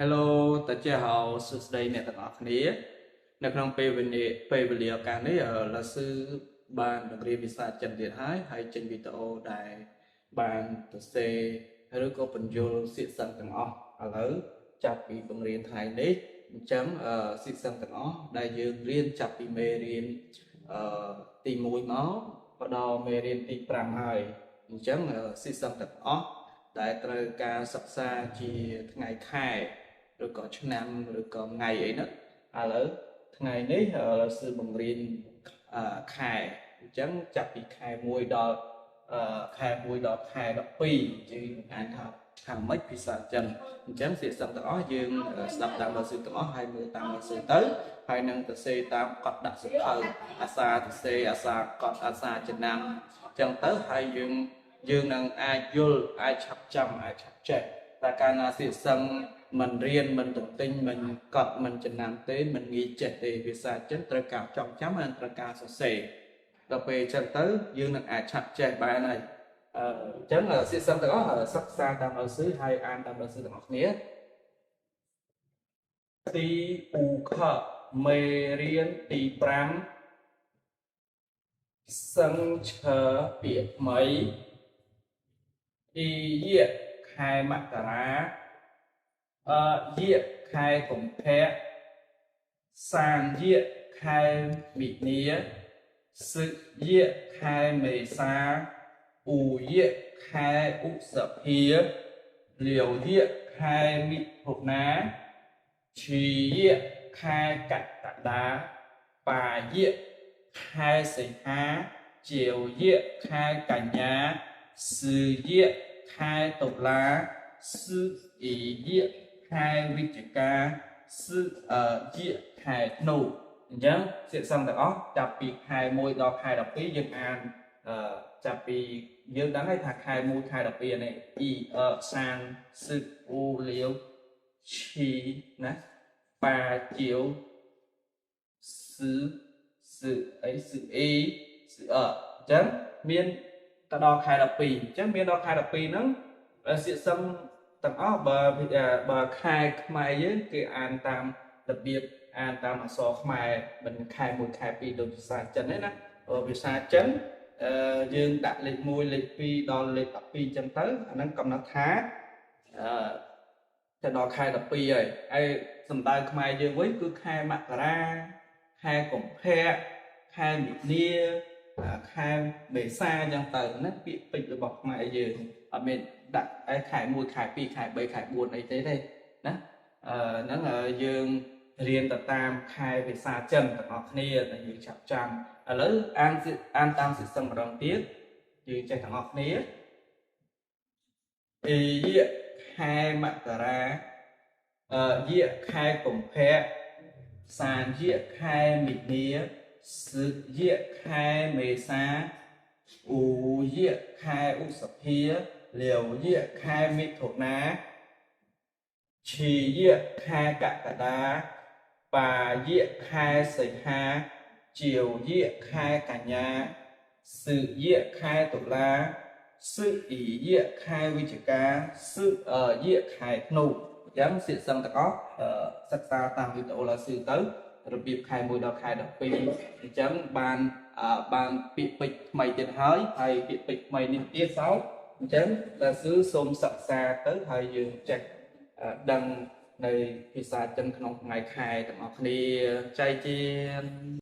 Hello តាចាហៅសួស្តីអ្នកទាំងអស់គ្នានៅក្នុងពេលវេលាពេលវេលាឱកាសនេះឡាស៊ឺបានបង្រៀនភាសាចិនទៀតហើយហើយចេញវីដេអូដែលបានសរសេរឬក៏បញ្យល់សៀកសឹងទាំងអស់ឥឡូវចាប់ពីបង្រៀនថ្ងៃនេះអញ្ចឹងសៀកសឹងទាំងអស់ដែលយើងរៀនចាប់ពីមេរៀនទី1មកដល់មេរៀនទី5ហើយអញ្ចឹងសៀកសឹងទាំងអស់ដែលត្រូវការសិក្សាជាថ្ងៃខែឬក៏ឆ្នាំឬក៏ថ្ងៃអីហ្នឹងឥឡូវថ្ងៃនេះស៊ឺបង្រៀនខែអញ្ចឹងចាប់ពីខែ1ដល់ខែ1ដល់ខែ12យើងអានថាខាងម៉េចភាសាចិនអញ្ចឹងសៀកសឹងទាំងអស់យើងស្ដាប់តាមលស៊ឺទាំងអស់ហើយមើលតាមលស៊ឺទៅហើយនឹងសរសេរតាមកត់ដាក់សភៅអាសាសរសេរអាសាកត់អាសាចំណាំអញ្ចឹងទៅហើយយើងនឹងអាចយល់អាចឆាប់ចាំអាចឆាប់ចេះតែកាលណាសៀកសឹងមិនរៀនមិនទន្ទិញមិនកត់មិនចំណាំទេមិនងាយចេះទេភាសាចិនត្រូវការចងចាំនិងត្រូវការសរសេរដល់ពេលអញ្ចឹងទៅយើងនឹងអាចឆាប់ចេះបានហើយអញ្ចឹងសៀកសឹងទាំងអស់សិក្សាតាមលស៊ឺហើយអានតាមលស៊ឺទាំងអស់គ្នាទីអ៊ូខមេរៀនទី5សឹងឈើពាក្យថ្មីទីយៈខែមករាយៈខែកុម្ភៈសានយៈខែមិនិនាសិយៈខែមេសាអ៊ូយៈខែឧសភាលាវយៈខែមិថុនាឈីយៈខែកក្កដាបាយៈខែសីហាជាវយៈខែកញ្ញាសឺយៈខែតុលាសឺអ៊ីយៈខែវិច្ឆិកាសឺយៈខែធ្នូអញ្ចឹងសៀកសឹងទាំងអស់ចាប់ពីខែ1ដល់ខែ12យើងអានចាប់ពីយើងដឹងហើយថាខែ1ខែ12នេះអ៊ីអសានសឺអ៊ូលាវឈីណាបាជាវសឺសឺអីសឺអ៊ីសឺអអញ្ចឹងមានទៅដល់ខែ12អញ្ចឹងមានដល់ខែ12ហ្នឹងសៀកសឹងទាំងអស់បើខែខ្មែរយើងគេអានតាមរបៀបអានតាមអក្សរខ្មែរមិនខែ1ខែ2ដូចភាសាចិនទេណាភាសាចិនយើងដាក់លេខ1លេខ2ដល់លេខ12អញ្ចឹងទៅអាហ្នឹងកំណត់ថាទៅដល់ខែ12ហើយហើយសំដៅខ្មែរយើងវិញគឺខែមករាខែកុម្ភៈខែមិនិនាខែមេសាអញ្ចឹងទៅហ្នឹងពាក្យពេចន៍របស់ខ្មែរយើងអត់មានដាក់ខែ1ខែ2ខែ3ខែ4អីទេទេណាហ្នឹងយើងរៀនទៅតាមខែភាសាចិនទាំងអស់គ្នាតែយើងឆាប់ចាំឥឡូវអានអានតាមសិស្សម្ដងទៀតយើងចេះទាំងអស់គ្នាអេយៈខែមករាយៈខែកុម្ភៈសានយៈខែមិនិនាសឹយៈខែមេសាអ៊ូយៈខែឧសភាលាវយៈខែមិថុនាឈីយៈខែកក្កដាបាយៈខែសីហាជាវយៈខែកញ្ញាសឺយៈខែតុលាសឺអ៊ីយៈខែវិច្ឆិកាសឺយៈខែធ្នូអញ្ចឹងសៀកសឹងទាំងអស់សិក្សាតាមវីដេអូឡាស៊ឺទៅរបៀបខែ1ដល់ខែ12អញ្ចឹងបានពាក្យពេចន៍ថ្មីទៀតហើយហើយពាក្យពេចន៍ថ្មីនេះទៀតសោតអញ្ចឹងឡាស៊ឺសូមសិក្សាទៅហើយយើងចេះដឹងនៅភាសាចិនក្នុងថ្ងៃខែទាំងអស់គ្នាចៃជាន។